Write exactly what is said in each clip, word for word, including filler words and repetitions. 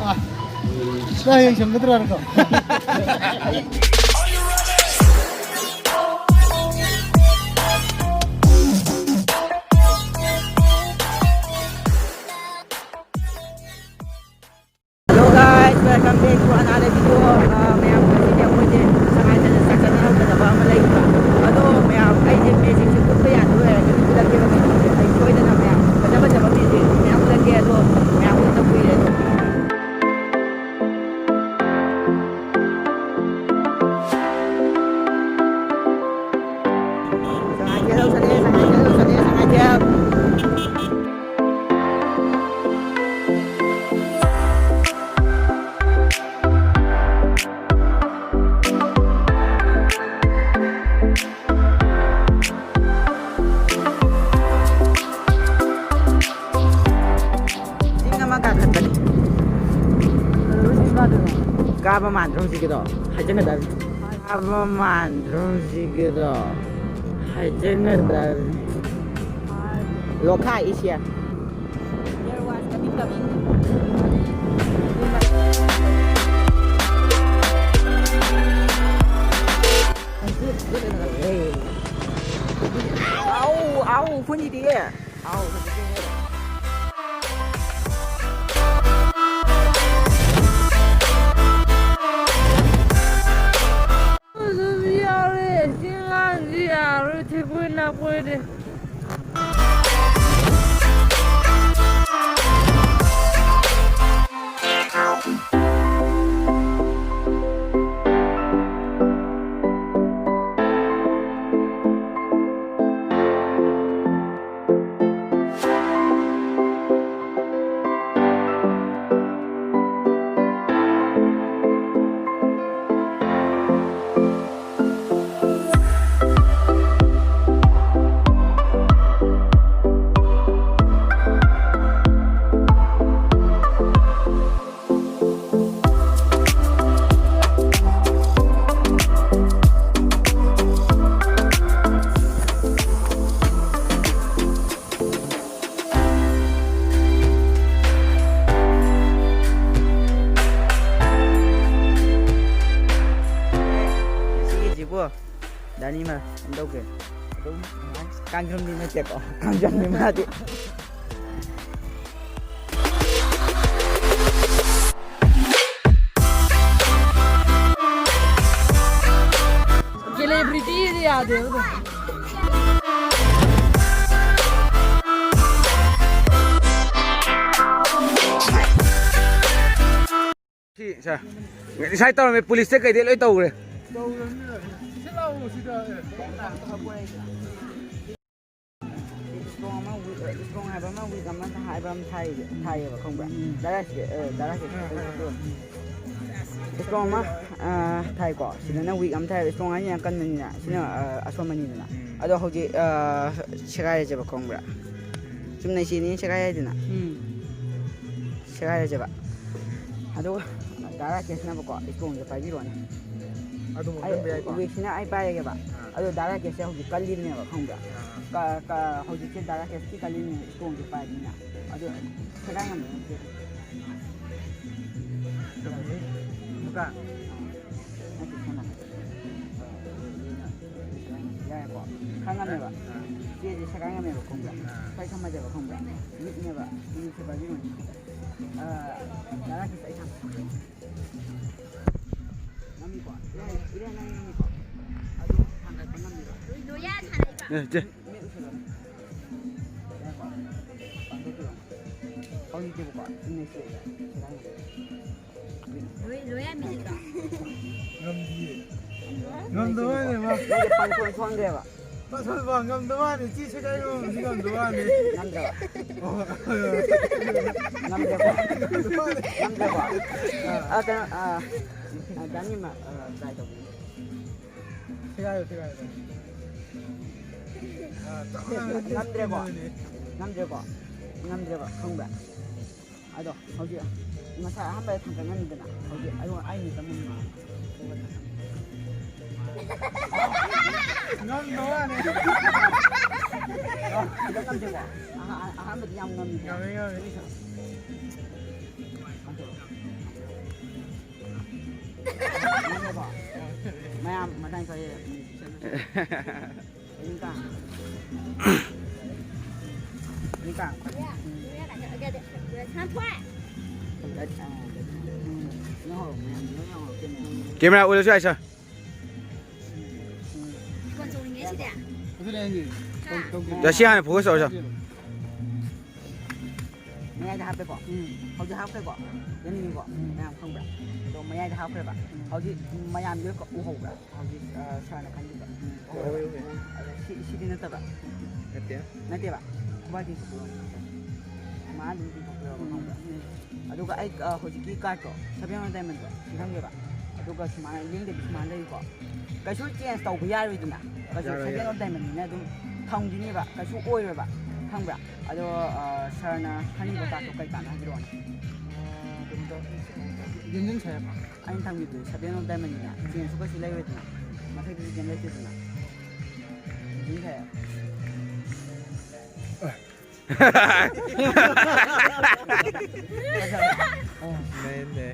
ꯅꯪ ꯍꯌꯦꯡ ꯁꯪꯒꯗ꯭ꯔꯥꯅꯀꯣ? Hello guys, welcome back to another video. ꯑꯥ, ꯃꯌꯥꯝ, ꯉꯁꯤꯗꯤ ꯑꯩꯈꯣꯏꯁꯦ ꯁꯉꯥꯏ ꯆꯠꯅ ꯆꯥꯛ ꯆꯥꯅꯍꯧꯗꯅꯕ ꯑꯃ ꯂꯩꯕ꯫ ꯑꯗꯣ ꯃꯌꯥꯝ, ꯑꯩꯁꯦ magicꯁꯦ ꯎꯠꯄ ꯌꯥꯗꯣꯏ ꯑꯣꯏꯔꯒꯗꯤ ꯎꯠꯂꯛꯀꯦꯕ ꯃꯌꯥꯝ꯫ ꯑꯩ ꯁꯣꯏꯗꯅ ꯃꯌꯥꯝ ꯐꯖ ꯐꯖꯕ magicꯁꯦ ꯃꯌꯥꯝ ꯎꯠꯂꯛꯀꯦ꯫ ꯑꯗꯣ ꯃꯌꯥꯝ ꯎꯠꯇ ꯀꯨꯏꯔꯦ꯫ ꯑꯗꯣ ꯁꯉꯥꯏꯊꯦꯜ ꯌꯧꯁꯜꯂꯛꯑꯦ, ꯁꯉꯥꯏꯊꯦꯜ ꯌꯧꯁꯜꯂꯛꯑꯦ, ꯁꯉꯥꯏꯊꯦꯜ꯫ ꯆꯤꯡ ꯑꯃ ꯀꯥꯈꯠꯄꯅꯤ꯫ ꯀꯥꯕ ꯃꯥꯟꯗ꯭ꯔꯣ ꯍꯧꯖꯤꯛꯀꯤꯗꯣ? ꯍꯥꯏꯖꯟꯅꯗꯕꯅꯤ꯫ ꯀꯥꯕ ꯃꯥꯟꯗ꯭ꯔꯣ ꯍꯧꯖꯤꯛꯀꯤꯗꯣ? ꯍꯥꯏꯖꯟꯅꯗꯕꯅꯤ꯫ ꯂꯣꯈꯥ ꯏꯁꯤꯌꯥ꯫ There was coming, coming. ꯑꯥꯎ, ꯑꯥꯎ, ꯈꯨꯟꯖꯤꯗꯤ꯫ ꯑꯥꯎ, ꯍꯧꯖꯤꯛꯀꯤ꯫ ꯑꯗꯨꯝ ꯌꯥꯎꯔꯦ꯫ ꯁꯤ ꯑꯉꯥꯡꯁꯤ ꯌꯥꯔꯣꯏ, ꯊꯦꯛꯄꯣꯏ ꯅꯥꯄꯣꯏꯔꯦ꯫ ꯑꯅꯤꯃꯛ ꯀꯝꯗꯧꯒꯦ? ꯑꯗꯨꯝ ꯅꯨꯡꯉꯥꯏ꯫ ꯀꯥꯡꯖꯝꯗꯤ ꯅꯠꯇꯦꯀꯣ, ꯀꯥꯡꯖꯝꯗꯤ ꯃꯥꯗꯤ꯫ ꯁꯦꯂꯦꯕ꯭ꯔꯤꯇꯤꯗꯤ ꯌꯥꯗꯦꯕ ꯑꯗꯨꯝ꯫ ꯁꯤ, ꯁꯥꯔ, ꯉꯁꯥꯏ ꯇꯧꯔꯝꯃꯦ, ꯄꯨꯂꯤꯁꯇ ꯀꯩꯗꯩ ꯂꯣꯏ ꯇꯧꯈ꯭ꯔꯦ꯫ ꯏꯁꯇ꯭ꯔꯣꯡ ꯑꯃ ꯋꯤꯛ, ꯏꯁꯇ꯭ꯔꯣꯡ ꯍꯥꯏꯕ ꯑꯃ ꯋꯤꯛ ꯑꯃ ꯍꯥꯏꯕ ꯑꯃ ꯊꯥꯏ-, ꯊꯥꯏꯌꯦꯕ, ꯈꯪꯕ꯭ꯔꯥ? ꯎꯝ꯫ ꯗꯥꯏꯔꯦꯛ, ꯑ, ꯗꯥꯏꯔꯦꯛ ꯎꯝ, ꯎꯝ, ꯎꯝ꯫ ꯏꯁꯇ꯭ꯔꯣꯡ ꯑꯃ, ꯑ, ꯊꯥꯏꯀꯣ꯫ ꯁꯤꯗꯅ ꯋꯤꯛ ꯑꯃ ꯊꯥꯏꯌꯦꯕ꯫ ꯏꯁꯇ꯭ꯔꯣꯡ ꯍꯥꯏꯁꯤꯅ ꯌꯥꯝ ꯀꯟꯕꯅꯤꯅ, ꯁꯤꯅ, ꯎꯝ꯫ ꯑ, ꯑꯁꯣꯟꯕꯅꯤꯗꯅ꯫ ꯎꯝ꯫ ꯑꯗꯣ ꯍꯧꯖꯤꯛ, ꯑ, ꯁꯦꯒꯥꯏꯔꯁꯦꯕ, ꯈꯪꯕ꯭ꯔꯥ? ꯎꯝ꯫ ꯆꯨꯝꯅ ꯏꯆꯦꯅꯤ ꯁꯦꯒꯥꯏ ꯍꯥꯏꯗꯅ꯫ ꯎꯝ꯫ ꯁꯦꯒꯥꯏꯔꯁꯦꯕ꯫ ꯑꯗꯨꯒ ꯗꯥ ꯔꯥꯀꯦꯁꯅꯕꯀꯣ, ꯏꯁꯇꯣꯟꯁꯦ ꯄꯥꯏꯕꯤꯔꯣꯅꯦ꯫ ꯑꯗꯨꯝ ꯑꯩ ꯑꯣꯟꯁꯤꯟꯕ ꯌꯥꯏꯀꯣ? ꯋꯤꯛꯁꯤꯅ ꯑꯩ ꯄꯥꯏꯔꯒꯦꯕ꯫ ꯑꯥ꯫ ꯑꯗꯣ ꯗꯥ ꯔꯥꯀꯦꯁꯁꯦ ꯍꯧꯖꯤꯛ ꯀꯜꯂꯤꯕꯅꯦꯕ, ꯈꯪꯕ꯭ꯔꯥ? ꯑꯥ꯫ ꯀ-, ꯀ-, ꯍꯧꯖꯤꯛꯁꯦ ꯗꯥ ꯔꯥꯀꯦꯁꯀꯤ ꯀꯜꯂꯤꯕꯅꯦꯕ, ꯏꯁꯇꯣꯟꯁꯦ ꯄꯥꯏꯕꯅꯤꯅ꯫ ꯑꯗꯣ ꯁꯦꯒꯥꯏ ꯉꯝꯕ ꯅꯠꯇꯦ꯫ ꯑꯃꯨꯛꯀ? ꯅꯠꯇꯦ, ꯁꯣꯝꯗ꯫ ꯌꯥꯏꯀꯣ? ꯈꯪꯉꯝꯃꯦꯕ꯫ ꯑꯥ꯫ ꯆꯦꯁꯦ ꯁꯦꯒꯥꯏ ꯉꯝꯃꯦꯕ, ꯈꯪꯕ꯭ꯔꯥ? ꯑꯥ꯫ ꯁ꯭ꯋꯥꯏ ꯊꯝꯃꯁꯦꯕ, ꯈꯪꯕ꯭ꯔꯥ? ꯃꯤꯠꯅꯦꯕ꯫ ꯃꯤꯠꯁꯦ ꯄꯥꯏꯕꯤꯔꯣꯅꯦ꯫ ꯑꯥ, ꯗꯥ ꯔꯥꯀꯦꯁ, ꯑꯩ ꯊꯥꯡꯒꯠ-, ꯉꯝꯃꯤꯀꯣ? ꯏꯔꯦ, ꯏꯔꯦ, ꯅꯪ ꯉꯝꯃꯤꯀꯣ? ꯑꯗꯨ ꯊꯥꯡꯒꯠꯄ ꯉꯝꯃꯤꯕ? ꯂꯣꯌꯥ ꯁꯥꯟꯅꯩꯕ꯫ ꯑꯦ, ꯆꯦ꯫ ꯃꯤꯠ ꯎꯏꯁꯤꯜꯂꯣꯅꯦ꯫ ꯌꯥꯏꯀꯣ? ꯄꯥꯡꯊꯣꯛꯄꯤꯔꯣꯅꯦ꯫ ꯍꯧꯖꯤꯛꯇꯤꯕꯀꯣ, ꯏꯪꯂꯤꯁ ꯂꯩꯔꯦ꯫ ꯁꯦꯒꯥꯏ ꯉꯝꯃꯦ꯫ ꯂꯣꯏ-, ꯂꯣꯏ ꯌꯥꯃꯤꯅꯦꯀꯣ꯫ ꯉꯝꯗꯤꯌꯦ꯫ ꯉꯝꯗꯕ ꯋꯥꯅꯦ ꯃꯥ꯫ ꯅꯪꯁꯦ ꯄꯪꯁꯣꯟ ꯁꯣꯟꯈ꯭ꯔꯦꯕ꯫ ꯄꯪꯁꯣꯟ ꯁꯣꯟ-, ꯉꯝꯗꯕ ꯋꯥꯅꯦ꯫ ꯆꯦ ꯁꯦꯒꯥꯏ ꯉꯝꯕꯗꯤ ꯉꯝꯗꯕ ꯋꯥꯅꯦ꯫ ꯉꯝꯗ꯭ꯔꯕ? ꯑꯣ꯫ ꯉꯝꯗ꯭ꯔꯦꯀꯣ? ꯉꯝꯗꯕ ꯋꯥꯅꯦ꯫ ꯉꯝꯗ꯭ꯔꯦꯀꯣ? ꯑꯥ꯫ ꯑꯥ, ꯀꯩꯅꯣ, ꯑꯥ, ꯑꯥ, ꯗꯥꯅꯤ ꯑꯃ, ꯑꯥ, try ꯇꯧꯕꯤꯌꯨ꯫ ꯁꯦꯒꯥꯏꯌꯣ, ꯁꯦꯒꯥꯏꯌꯣ, ꯁꯦꯒꯥꯏꯌꯣ꯫ ꯑꯥ, ꯆꯞ ꯃꯥꯟꯅꯅ ꯉꯝꯗ꯭ꯔꯦꯀꯣ? ꯁꯦꯒꯥꯏꯌꯣ꯫ ꯉꯝꯗ꯭ꯔꯦꯀꯣ? ꯉꯝꯗ꯭ꯔꯦꯕ, ꯈꯪꯕ꯭ꯔꯥ? ꯑꯗꯣ ꯍꯧꯖꯤꯛ ꯉꯁꯥꯏ ꯑꯍꯥꯟꯕꯗ ꯊꯥꯡꯒꯠꯉꯝꯃꯤꯗꯅ, ꯍꯧꯖꯤꯛ ꯑꯩꯉꯣꯟꯗ ꯑꯩ ꯅꯨꯃꯤꯠꯇ ꯃꯨꯟꯕ꯫ ꯉꯝꯗ ꯋꯥꯅꯤ꯫ ꯑ, ꯈꯤꯇꯪ ꯉꯝꯗꯦꯀꯣ? ꯑꯍ-, ꯑꯍ-, ꯑꯍꯥꯟꯕꯗꯤ ꯌꯥꯝ ꯉꯝꯃꯤꯀꯣ꯫ ꯉꯝꯃꯤ, ꯉꯝꯃꯤ꯫ ꯉꯝꯗꯦꯀꯣ? ꯃꯌꯥꯝ ꯃꯇꯥꯡ ꯈꯔ ꯀꯦꯃꯦꯔꯥ ꯎꯠꯂꯁꯨ ꯌꯥꯏ, ꯁꯥꯔ꯫ ꯌꯥ, ꯁꯤ ꯍꯥꯟꯅ ꯐꯣꯀꯁ ꯇꯧꯔꯁꯤ꯫ ꯃꯌꯥꯏꯗ ꯍꯥꯞꯄꯦꯀꯣ? ꯎꯝ꯫ ꯍꯧꯖꯤꯛ ꯍꯥꯞꯈ꯭ꯔꯦꯀꯣ? ꯌꯦꯡꯅꯤꯡꯉꯤꯀꯣ? ꯎꯝ꯫ ꯃꯌꯥꯝ ꯈꯪꯕ꯭ꯔꯥ? ꯑꯗꯣ ꯃꯌꯥꯏꯗ ꯍꯥꯞꯈ꯭ꯔꯦꯕ꯫ ꯎꯝ꯫ ꯍꯧꯖꯤꯛ ꯃꯌꯥꯝꯗꯨ ꯎꯍꯧꯕ꯭ꯔꯥ? ꯍꯧꯖꯤꯛ, ꯑ, ꯁꯥꯔꯅ ꯈꯟꯕꯤꯕ꯫ ꯎꯝ꯫ ꯎꯍꯧꯕ꯭ꯔꯥ? ꯎꯍꯧꯋꯦ, ꯎꯍꯧꯋꯦ꯫ ꯑꯗꯣ ꯁꯤ, ꯁꯤꯗꯤ ꯅꯠꯇꯕ? ꯅꯠꯇꯦ꯫ ꯅꯠꯇꯦꯕ? ꯈꯨꯕꯥꯛ ꯇꯤꯡꯊꯣꯛꯄꯤꯔꯣ꯫ ꯃꯥ ꯑꯗꯨꯝ ꯇꯤꯡꯊꯣꯛꯄꯤꯔꯣ, ꯎꯝ꯫ ꯈꯪꯕ꯭ꯔꯥ? ꯎꯝ꯫ ꯑꯗꯨꯒ ꯑꯩ, ꯑ, ꯍꯧꯖꯤꯛꯀꯤ ꯀꯥꯔꯠꯇꯣ, seven of diamondꯗꯣ, ꯁꯤ ꯈꯪꯕ꯭ꯔꯥ? ꯑꯗꯨꯒ ꯁꯨꯃꯥꯏꯅ ꯂꯦꯡꯗꯕꯤ ꯁꯨꯃꯥꯏꯅ ꯂꯩꯀꯣ꯫ ꯀꯩꯁꯨ change ꯇꯧꯕ ꯌꯥꯔꯣꯏꯗꯅ꯫ ꯀꯩꯁꯨ ꯌꯥꯔꯣꯏ, seven ꯌꯥꯔꯣꯏ꯫ Of diamondꯅꯤꯅ ꯑꯗꯨꯝ ꯊꯝꯈꯤꯅꯦꯕ꯫ ꯀꯩꯁꯨ ꯑꯣꯏꯔꯣꯏꯕ꯫ ꯈꯪꯕ꯭ꯔꯥ? ꯑꯗꯣ, ꯑ, ꯁꯥꯔꯅ ꯈꯟꯕ ꯀꯥꯔꯠꯇꯣ ꯀꯩ ꯀꯥꯔꯠꯅꯣ ꯍꯥꯏꯕꯤꯔꯛꯑꯣꯅꯦ꯫ ꯑ, ꯀꯩꯅꯣ ꯇꯧ-, ꯌꯦꯡꯁꯤꯟꯁꯦ ꯍꯥꯏꯕ꯫ ꯑꯩꯅ ꯊꯝꯈꯤꯕꯗꯨꯗꯤ seven of diamondꯅꯤꯅ, changeꯁꯨ ꯀꯩꯁꯨ ꯂꯩꯔꯣꯏꯗꯅ, ꯃꯊꯛꯇꯁꯨ ꯀꯩꯝ ꯂꯩꯇꯦꯗꯅ꯫ ꯌꯦꯡꯁꯤꯟꯈ꯭ꯔꯦ꯫ ꯅꯦ, ꯅꯦ꯫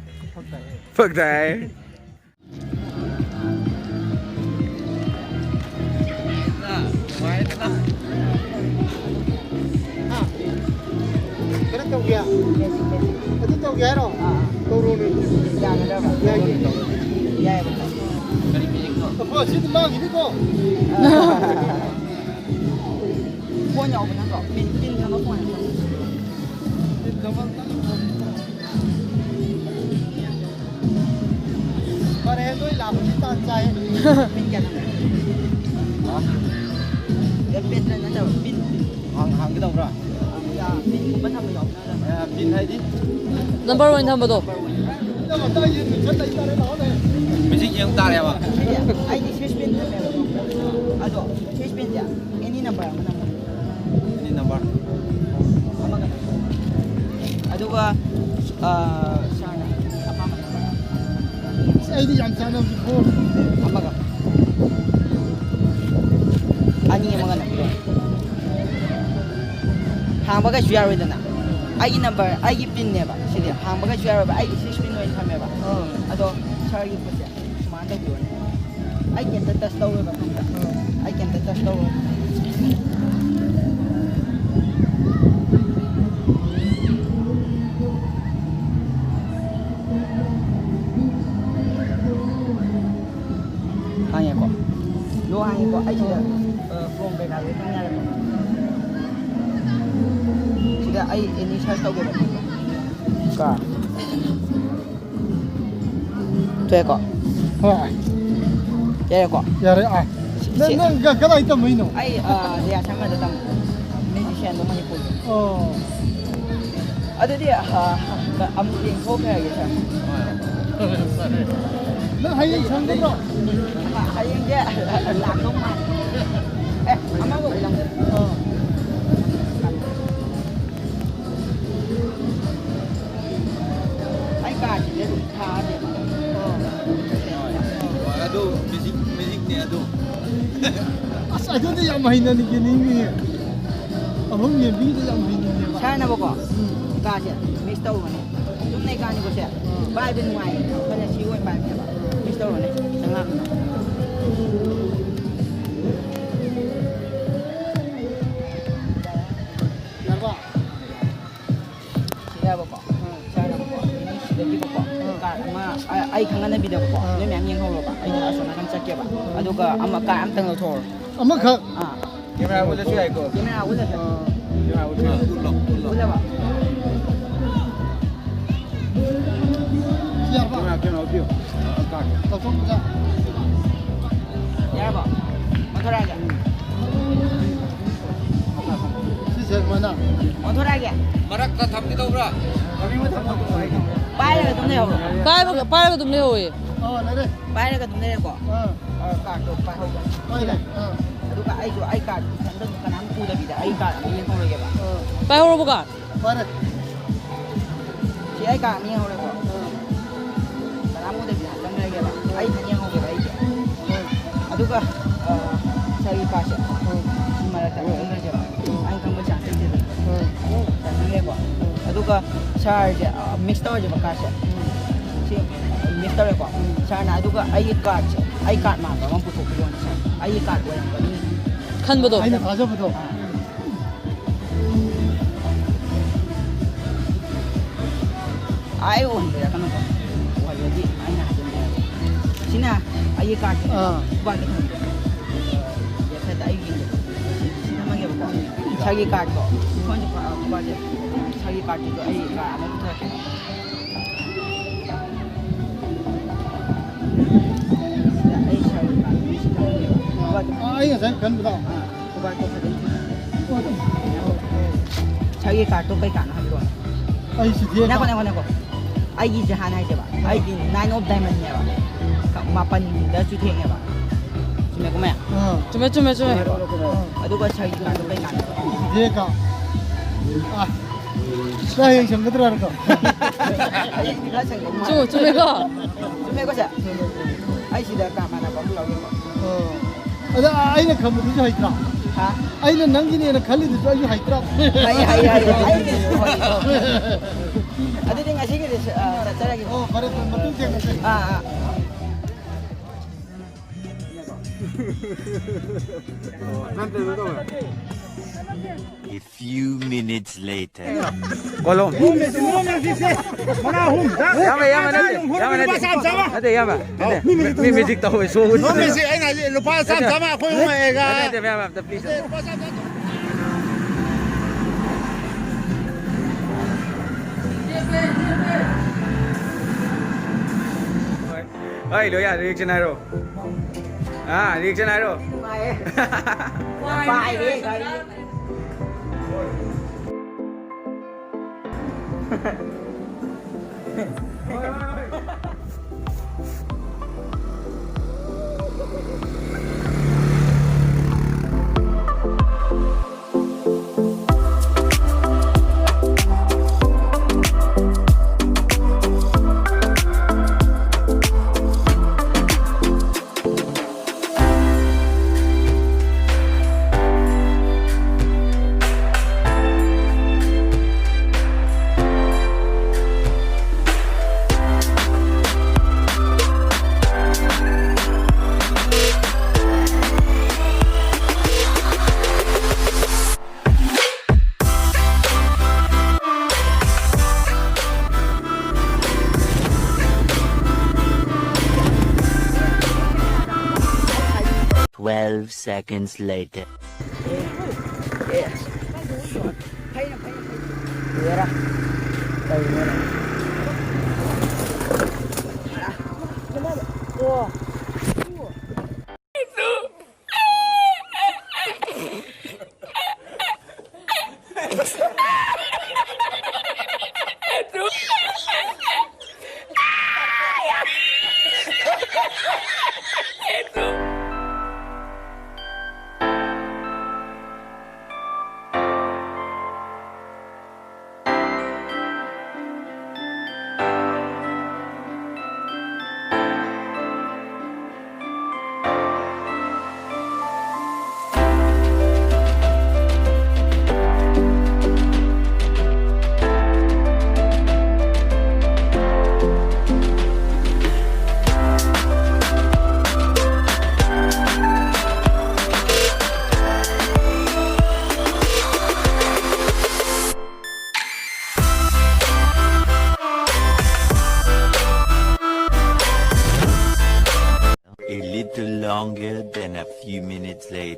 ꯐꯛ ꯇꯥꯏ꯫ ꯀꯩꯅꯣ ꯇꯧꯒꯦ? ꯑꯗꯨ ꯇꯧꯒꯦ ꯍꯥꯏꯔꯣ? ꯇꯧꯔꯣꯅꯦ꯫ ꯌꯥꯒꯗ꯭ꯔꯕ? ꯌꯥꯏꯌꯦ꯫ ꯌꯥꯏꯌꯦꯕꯀꯣ꯫ ꯑꯕꯣ, ꯁꯤꯗꯤ ꯃꯥꯡꯈꯤꯅꯤꯀꯣ꯫ ꯐꯣꯟ ꯌꯥꯎꯕ ꯅꯠꯇ꯭ꯔꯣ? ꯄꯤꯟ, ꯄꯤꯟ ꯊꯝꯕ ꯐꯣꯟ ꯅꯠꯇ꯭ꯔꯣ? ꯄꯤꯟ ꯊꯝꯕ ꯐꯔꯦ, ꯅꯣꯏ ꯂꯥꯛꯄꯁꯤ ꯇꯥꯟ ꯆꯥꯏ꯫ ꯄꯤꯟ ꯀꯌꯥ ꯊꯝꯃꯦ? ꯍꯥ? ꯑꯦ, ꯄꯤꯟ ꯅꯠꯇꯕ, ꯄꯤꯟ, ꯄꯤꯟ꯫ ꯍꯥꯡ-, ꯍꯥꯡꯒꯦ ꯇꯧꯕ꯭ꯔꯥ? ꯌꯥ, ꯄꯤꯟꯒꯨꯝꯕ ꯊꯝꯕ ꯌꯥꯎꯕ꯭ꯔꯥ? ꯑꯦ, ꯄꯤꯟ ꯍꯥꯏꯗꯤ? ꯅꯝꯕꯔ ꯑꯣꯏꯅ ꯊꯝꯕꯗꯣ꯫ ꯅꯝꯕꯔ ꯑꯣꯏꯅ꯫ ꯃ꯭ꯌꯨꯖꯤꯛ ꯌꯦꯡ ꯇꯥꯔꯦꯕ꯫ ꯁꯤꯁꯦ ꯑꯩꯗꯤ ꯁꯤꯛꯁ ꯄꯤꯟ ꯊꯝꯃꯦꯕ꯫ ꯑꯗꯣ ꯁꯤꯛꯁ ꯄꯤꯟꯁꯦ ꯑꯦꯅꯤ ꯅꯝꯕꯔ ꯑꯃ ꯅꯝꯃꯣ꯫ ꯑꯦꯅꯤ ꯅꯝꯕꯔ꯫ ꯑꯃꯒ ꯅꯝꯃꯣ꯫ ꯑꯗꯨꯒ, ꯑ, ꯁꯥꯔꯅ ꯑꯄꯥꯝꯕ ꯅꯝꯕꯔ꯫ ꯑꯁ, ꯑꯩꯗꯤ ꯌꯥꯝ ꯆꯥꯟꯅꯕꯁꯨ ꯐꯣꯔ꯫ ꯑꯃꯒ꯫ ꯑꯅꯤ ꯑꯃꯒ ꯅꯝꯕꯤꯔꯣ꯫ ꯍꯥꯡꯕ ꯀꯩꯁꯨ ꯌꯥꯔꯣꯏꯗꯅ꯫ ꯑꯩꯒꯤ ꯅꯝꯕꯔ, ꯑꯩꯒꯤ ꯄꯤꯟꯅꯦꯕ ꯁꯤꯗꯤ꯫ ꯍꯥꯡꯕ ꯀꯩꯁꯨ ꯌꯥꯔꯣꯏꯕ꯫ ꯑꯩꯒꯤ ꯁꯤꯛꯁ ꯄꯤꯟ ꯑꯣꯏꯅ ꯊꯝꯃꯦꯕ꯫ ꯑꯥ꯫ ꯑꯗꯣ ꯁꯥꯔꯒꯤ ꯈꯨꯠꯁꯦ ꯁꯨꯃꯥꯏꯅ ꯇꯧꯕꯤꯔꯣꯅꯦ꯫ ꯑꯩ ꯀꯩꯝꯇ ꯇꯆ ꯇꯧꯔꯣꯏꯕ ꯈꯪꯕ꯭ꯔꯥ? ꯑꯩ ꯀꯩꯝꯇ ꯇꯆ ꯇꯧꯔꯣꯏ꯫ ꯍꯥꯡꯉꯦꯀꯣ? ꯂꯣ ꯍꯥꯡꯉꯦꯀꯣ? ꯑꯩ ꯁꯤꯗ, ꯑ, ꯀ꯭ꯔꯣꯝ ꯀꯩꯀꯥ ꯂꯣꯏ ꯆꯪ ꯌꯥꯔꯦꯀꯣ? ꯁꯤꯗ ꯑꯩ ꯑꯦꯅꯤ ꯁꯔꯁ ꯇꯧꯒꯦꯕ꯫ ꯀ ꯊꯣꯛꯑꯦꯀꯣ? ꯍꯣꯏ꯫ ꯌꯥꯔꯦꯀꯣ? ꯌꯥꯔꯦ, ꯑꯥ꯫ ꯁꯤ, ꯅꯪ, ꯁꯤ ꯅꯪ ꯀ-, ꯀꯗꯥꯏ ꯇꯝꯃꯛꯏꯅꯣ? ꯑꯩ, ꯑ, ꯖꯦ ꯑꯥꯔ ꯁꯔꯃꯗ ꯇꯝꯃꯦ꯫ ꯃ꯭ꯌꯨꯖꯤꯁꯤꯌꯥꯟꯗꯣ ꯃꯅꯤꯄꯨꯔꯒꯤ꯫ ꯑꯣ꯫ ꯑꯗꯨꯗꯤ, ꯑ, ꯑꯃꯨꯛ ꯌꯦꯡꯊꯣꯛꯈ꯭ꯔꯒꯦ, ꯁꯥꯔ꯫ ꯅꯪ ꯍꯌꯦꯡ ꯁꯪꯒꯗ꯭ꯔꯣ? ꯍꯌꯦꯡꯁꯦ ꯂꯥꯛꯇꯧ ꯃꯥꯜꯂꯦ꯫ ꯑꯦ, ꯑꯃꯒ ꯎꯠꯂꯝꯒꯦ꯫ ꯑꯣ꯫ ꯑꯩ ꯀꯥꯔꯠꯁꯤꯗꯤ ꯑꯗꯨꯝ ꯊꯥꯔꯦꯕ꯫ ꯑꯣ꯫ ꯑꯗꯨ ꯃꯦꯖꯤꯛ, ꯃꯦꯖꯤꯛꯅꯦ ꯑꯗꯨ꯫ ꯑꯁ, ꯑꯗꯨꯗꯤ ꯌꯥꯝ ꯍꯩꯅ ꯌꯦꯡꯅꯤꯡꯉꯤꯍꯦ꯫ ꯑꯍꯨꯝ ꯌꯦꯡꯕꯤꯗ ꯌꯥꯝ ꯍꯩꯅꯤꯡꯉꯦꯕ꯫ ꯁꯥꯔꯅꯕꯀꯣ, ꯎꯝ꯫ ꯀꯥꯔꯠꯁꯦ ꯃꯤꯁ ꯇꯧꯔꯨꯕꯅꯦ꯫ ꯆꯨꯝꯅꯩ ꯀꯥꯔꯠꯅꯤꯀꯣ ꯁꯦ꯫ ꯎꯝ꯫ ꯄꯥꯏꯕ ꯅꯨꯡꯉꯥꯏ꯫ ꯑꯩꯈꯣꯏꯅ ꯁꯤ ꯑꯣꯏꯅ ꯄꯥꯏꯕꯅꯦꯕ꯫ ꯃꯤꯁ ꯇꯧꯔꯨꯕꯅꯦ꯫ ꯆꯪꯉꯛꯑꯕꯅꯤꯅ꯫ ꯌꯥꯔꯕ? ꯁꯤꯗꯕꯀꯣ, ꯁꯥꯔꯅꯀꯣ, ꯁꯤꯗꯒꯤꯕꯀꯣ, ꯑꯥ꯫ ꯀꯥꯔꯠ ꯑꯃ, ꯑ-, ꯑꯩ ꯈꯪꯍꯟꯅꯕꯤꯗꯕꯀꯣ, ꯑꯥ꯫ ꯅꯣꯏ ꯃꯌꯥꯝ ꯌꯦꯡꯍꯧꯔꯣꯕ, ꯑꯩ ꯑꯥ꯫ ꯑꯁꯣꯝ ꯅꯥꯀꯟ ꯆꯠꯀꯦꯕ, ꯑꯥ꯫ ꯑꯗꯨꯒ ꯑꯃ ꯀꯥꯔꯠ ꯑꯃꯇꯪ ꯂꯧꯊꯣꯛꯍꯧꯔꯣ꯫ ꯑꯃꯈꯛ? ꯑꯥ꯫ ꯀꯦꯃꯦꯔꯥ ꯎꯠꯂꯁꯨ ꯌꯥꯏꯀꯣ? ꯀꯦꯃꯦꯔꯥ ꯎꯠꯂꯁꯨ꯫ ꯑꯥ꯫ ꯀꯦꯃꯦꯔꯥ ꯎꯠꯂꯁꯨ꯫ ꯎꯠꯂꯣ, ꯎꯠꯂꯣ꯫ ꯎꯠꯂꯕ? ꯁꯤ ꯌꯥꯔꯕ? ꯀꯦꯃꯦꯔꯥ, ꯀꯦꯃꯦꯔꯥ ꯎꯠꯄꯤꯌꯣ꯫ ꯑꯥ, ꯀꯥꯔꯠ꯫ ꯂꯧꯊꯣꯛꯄꯁꯦ꯫ ꯌꯥꯔꯕꯣ? ꯑꯣꯟꯊꯣꯔꯛꯑꯒꯦ꯫ ꯁꯤꯁꯦ ꯁꯨꯃꯥꯏꯅ꯫ ꯑꯣꯟꯊꯣꯔꯛꯑꯒꯦ꯫ ꯃꯔꯛꯇ ꯊꯝꯒꯦ ꯇꯧꯕ꯭ꯔꯥ? ꯄꯥꯏꯔꯒ ꯑꯗꯨꯝ ꯂꯩꯍꯧꯔꯣ꯫ ꯄꯥꯏꯕꯒ-, ꯄꯥꯏꯔꯒ ꯑꯗꯨꯝ ꯂꯩꯍꯧꯋꯦ꯫ ꯑꯣ, ꯂꯩꯔꯦ꯫ ꯄꯥꯏꯔꯒ ꯑꯗꯨꯝ ꯂꯩꯔꯦꯀꯣ꯫ ꯑꯥ꯫ ꯑ, ꯀꯥꯔꯠꯇꯣ ꯄꯥꯏꯍꯧꯕ꯫ ꯄꯥꯏꯔꯦ꯫ ꯑꯥ꯫ ꯑꯗꯨꯒ ꯑꯩꯁꯨ ꯑꯩ ꯀꯥꯔꯠ ꯏꯊꯟꯇ ꯀꯅꯥꯝ ꯎꯗꯕꯤꯗ ꯑꯩ ꯀꯥꯔꯠ ꯑꯃ ꯌꯦꯡꯍꯧꯔꯒꯦꯕ꯫ ꯑꯥ꯫ ꯄꯥꯏꯍꯧꯔꯕꯣ ꯀꯥꯔꯠ? ꯄꯥꯏꯔꯦ꯫ ꯁꯤ ꯑꯩ ꯀꯥꯔꯠ ꯑꯃ ꯌꯦꯡꯍꯧꯔꯦꯀꯣ꯫ ꯑꯥ꯫ ꯀꯅꯥꯝ ꯎꯗꯕꯤꯗ ꯆꯪꯈ꯭ꯔꯒꯦꯕ꯫ ꯑꯩ ꯏꯊꯟ ꯌꯦꯡꯍꯧꯒꯦꯕ ꯑꯩꯁꯦ꯫ ꯑꯥ꯫ ꯑꯗꯨꯒ, ꯑ, ꯁꯥꯔꯒꯤ ꯀꯥꯔꯠꯁꯦ꯫ ꯑꯥ꯫ ꯁꯤ ꯃꯔꯛꯇ ꯆꯪꯈ꯭ꯔꯒꯦꯕ꯫ ꯑꯥ꯫ ꯑꯩꯅ ꯈꯪꯕ ꯆꯥꯟꯁ ꯂꯩꯇꯦꯗꯅ꯫ ꯑꯥ꯫ ꯆꯪꯈ꯭ꯔꯒꯦꯀꯣ꯫ ꯑꯥ꯫ ꯑꯗꯨꯒ ꯁꯥꯔꯁꯦ, ꯑ, ꯃꯤꯁ ꯇꯧꯔꯁꯦꯕ ꯀꯥꯔꯠꯁꯦ꯫ ꯑꯥ꯫ ꯁꯤ ꯃꯤꯁ ꯇꯧꯔꯦꯀꯣ꯫ ꯑꯥ꯫ ꯁꯥꯔꯅ ꯑꯗꯨꯒ ꯑꯩꯒꯤ ꯀꯥꯔꯠꯁꯦ꯫ ꯑꯩ ꯀꯥꯔꯠ ꯃꯥꯟꯕ ꯑꯃ ꯄꯨꯊꯣꯛꯄꯤꯔꯣꯅꯦ ꯁꯥꯔ꯫ ꯑꯩꯒꯤ ꯀꯥꯔꯠ ꯑꯣꯏꯔꯝꯒꯅꯤ꯫ ꯈꯟꯕꯗꯣ꯫ ꯑꯩꯅ ꯊꯥꯖꯕꯗꯣ꯫ ꯑꯥ꯫ ꯑꯩ ꯑꯣꯏꯍꯟꯕꯤꯔꯛꯀꯅꯨꯀꯣ꯫ ꯑꯣꯏꯍꯜꯂꯗꯤ ꯑꯩꯅ ꯍꯥꯏꯖꯟꯕꯤꯔꯛꯀꯦ꯫ ꯁꯤꯅ ꯑꯩꯒꯤ ꯀꯥꯔꯠꯁꯦ꯫ ꯑꯥ꯫ ꯈꯨꯕꯥꯛꯇ ꯊꯝꯕꯤꯔꯣ꯫ ꯂꯦꯐ ꯁꯥꯏꯠꯇ ꯑꯩ ꯌꯦꯡꯒꯦ꯫ ꯁꯤ ꯊꯝꯃꯒꯦꯕꯀꯣ꯫ ꯁꯥꯔꯒꯤ ꯀꯥꯔꯠꯇꯣ꯫ ꯐꯣꯟꯁꯦ ꯄꯥ-, ꯈꯨꯕꯥꯛꯁꯦ꯫ ꯁꯥꯔꯒꯤ ꯀꯥꯔꯠꯇꯨꯁꯨ ꯑꯩ ꯀꯥꯔꯠ ꯑꯃ ꯄꯨꯊꯣꯔꯛꯀꯦ꯫ ꯑꯩ ꯁꯥꯔꯒꯤ ꯀꯥꯔꯠ ꯁꯤ ꯊꯝꯃꯒꯦꯕ꯫ ꯈꯨꯕꯥꯛꯇ꯫ ꯑꯥ, ꯑꯩ ꯉꯁꯥꯏ ꯈꯟꯕꯗꯣ꯫ ꯑꯥ꯫ ꯁꯥꯔꯒꯤ ꯀꯥꯔꯠꯇꯣ ꯀꯩ ꯀꯥꯔꯠꯅꯣ ꯍꯥꯏꯕꯤꯔꯛꯑꯣꯅꯦ꯫ ꯑꯩ ꯁꯤꯗꯤ ꯉꯥꯏꯈꯣ, ꯉꯥꯏꯈꯣ, ꯉꯥꯏꯈꯣ꯫ ꯑꯩꯒꯤꯁꯦ ꯍꯥꯟꯅ ꯍꯥꯏꯁꯦꯕ꯫ ꯑꯩꯗꯤ nine of diamondꯅꯦꯕ꯫ ꯃꯥꯄꯟꯗ ꯆꯨꯊꯦꯛꯅꯦꯕ꯫ ꯆꯨꯝꯃꯦꯀꯣ, ꯃꯌꯥꯝ? ꯑꯥ꯫ ꯆꯨꯝꯃꯦ, ꯆꯨꯝꯃꯦ, ꯆꯨꯝꯃꯦ꯫ ꯑꯗꯨꯒ ꯁꯥꯔꯒꯤ ꯀꯥꯔꯠꯇꯣ ꯀꯩ ꯀꯥꯔꯠꯅꯣ? ꯁꯤꯗꯤ ꯀꯥ-, ꯑꯥ꯫ ꯅꯪ ꯍꯌꯦꯡ ꯁꯪꯒꯗ꯭ꯔꯥ ꯍꯥꯏꯔꯒ? ꯍꯌꯦꯡꯗꯤ ꯈꯔ ꯁꯪꯗꯧ ꯃꯥꯜꯂꯦ꯫ ꯆꯨꯝ-, ꯆꯨꯝꯃꯦꯀꯣ? ꯆꯨꯝꯃꯦꯀꯣ, ꯁꯥꯔ? ꯑꯩ ꯁꯤꯗ ꯀꯥ ꯃꯥꯟꯅꯕ ꯑꯃ ꯂꯧꯒꯦꯀꯣ꯫ ꯑꯣ꯫ ꯑꯗ ꯑꯩꯅ ꯈꯟꯕꯗꯨꯁꯨ ꯍꯩꯇ꯭ꯔꯥ? ꯍꯥ? ꯑꯩꯅ ꯅꯪꯒꯤꯅꯦꯅ ꯈꯜꯂꯤꯗꯨꯁꯨ ꯑꯩꯁꯨ ꯍꯩꯇ꯭ꯔꯥ? ꯍꯩ, ꯍꯩ, ꯍꯩ, ꯍꯩ꯫ ꯑꯗꯨꯗꯤ ꯉꯁꯤꯒꯤꯗꯤ, ꯑ, ꯆꯠꯆꯔꯒꯦ꯫ ꯑꯣ, ꯐꯔꯦ, ꯐꯔꯦ, ꯃꯇꯨꯡ ꯊꯦꯡꯅꯁꯦ꯫ ꯑꯥ, ꯑꯥ꯫ A few minutes later. ꯀꯣꯂꯣꯝ꯫ ꯅꯣꯡꯃꯩꯁꯦ, ꯅꯣꯡꯃꯩꯁꯦ, ꯃꯉꯥ, ꯑꯍꯨꯝ, ꯗ? ꯌꯥꯝꯃꯦ, ꯌꯥꯝꯃꯦ, ꯅꯠꯇꯦ, ꯌꯥꯝꯃꯦ, ꯅꯠꯇꯦ꯫ ꯂꯨꯄꯥ ꯆꯥꯝ, ꯆꯥꯝꯃ꯫ ꯅꯠꯇꯦ, ꯏꯌꯥꯝꯕ, ꯅꯠꯇꯦ꯫ ꯃꯤ, ꯃꯤ ꯃꯤꯇꯤꯛ ꯇꯧꯋꯦ, ꯁꯣꯝ꯫ ꯅꯣꯡꯃꯩꯁꯦ, ꯑꯩꯅ ꯍꯥꯏꯁꯦ, ꯂꯨꯄꯥ ꯆꯥꯝ, ꯅꯠꯇꯦ꯫ ꯆꯥꯝꯃ ꯑꯩꯈꯣꯏ ꯑꯍꯨꯝ ꯍꯦꯛꯑꯒ꯫ ꯅꯠꯇꯦ, ꯅꯠꯇꯦ, ꯃꯌꯥꯝ, ꯃꯌꯥꯝ, ꯑꯝꯇ please꯫ ꯂꯨꯄꯥ ꯆꯥꯝ, ꯆꯥꯝ꯫ ꯍꯣꯏ, ꯂꯣꯏ ꯌꯥꯔꯦ, reaction ꯍꯥꯏꯔꯣ꯫ ꯑꯥ, reaction ꯍꯥꯏꯔꯣ꯫ ꯅꯨꯡꯉꯥꯏꯌꯦ꯫ ꯄꯥꯏꯔꯦ ꯒꯥꯔꯤ꯫ Twelve seconds later. Yes. Pera. Pera. Oh. A little longer than a few minutes later.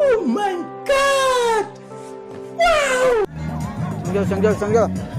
Oh my God! Wow! Sangyo, sangyo, sangyo.